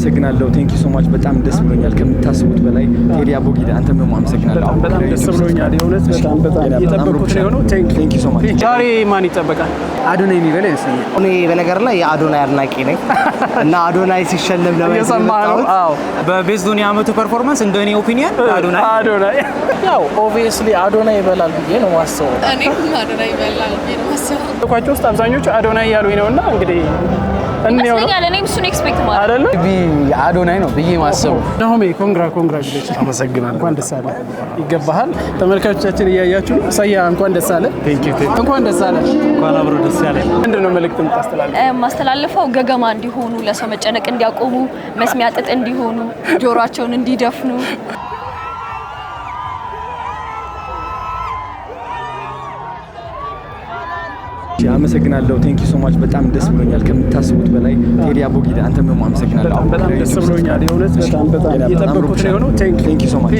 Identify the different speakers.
Speaker 1: አመሰግናለሁ። Thank you so much። በጣም ደስ ብሎኛል ከምታስቡት በላይ። ቴዲ አቦጊዳ፣ አንተም ደግሞ አመሰግናለሁ።
Speaker 2: በጣም በጣም ደስ ብሎኛል። የእውነት በጣም በጣም የጠበቅኩት ነው የሆነው። Thank
Speaker 1: Thank you so much።
Speaker 2: ዛሬ ማን ይጠበቃል?
Speaker 3: አዶናይ የሚበላ ይመስለኛል።
Speaker 4: እኔ በነገር ላይ የአዶናይ አድናቂ ነኝ እና አዶናይ ሲሸለም ለማየት ነው
Speaker 2: እየሰማህ ነው?
Speaker 4: የመጣሁት።
Speaker 2: አዎ።
Speaker 5: በ based on የአመቱ performance እንደ እኔ opinion አዶናይ።
Speaker 2: አዶናይ።
Speaker 6: ያው obviously አዶናይ ይበላል ብዬ ነው ማስበው።
Speaker 7: እኔም አዶናይ ይበላል ብዬ ነው የማስበው።
Speaker 2: ኳቸው ውስጥ አብዛኞቹ አዶናይ እያሉኝ ነው እና እንግዲህ እንየው ነው።
Speaker 7: ይመስለኛል። እኔም እሱን expect ማለት
Speaker 2: አይደለ?
Speaker 3: አዶናይ ነው ብዬ ማሰቡ።
Speaker 2: ናሆሜ፣ congratulation።
Speaker 8: አመሰግናለሁ።
Speaker 2: እንኳን ደስ አለ። ይገባሃል። ተመልካቾቻችን እያያችሁ ነው። ሰያ፣ እንኳን ደስ አለ። እንኳን ደስ አለ።
Speaker 8: እንኳን አብሮ ደስ ያለ።
Speaker 2: ምንድን ነው መልእክት የምታስተላልፈው?
Speaker 7: ማስተላልፈው ገገማ እንዲሆኑ፣ ለሰው መጨነቅ እንዲያቆሙ፣ መስሚያ ጥጥ እንዲሆኑ፣ ጆሮአቸውን እንዲደፍኑ።
Speaker 1: አመሰግናለሁ። Thank you so much። በጣም ደስ ብሎኛል ከምታስቡት በላይ። ቴዲ አቦጊዳ፣ አንተም ደግሞ አመሰግናለሁ።
Speaker 2: በጣም በጣም ደስ ብሎኛል። የእውነት በጣም በጣም የጠበቅኩት ነው የሆነው።
Speaker 1: Thank you so much።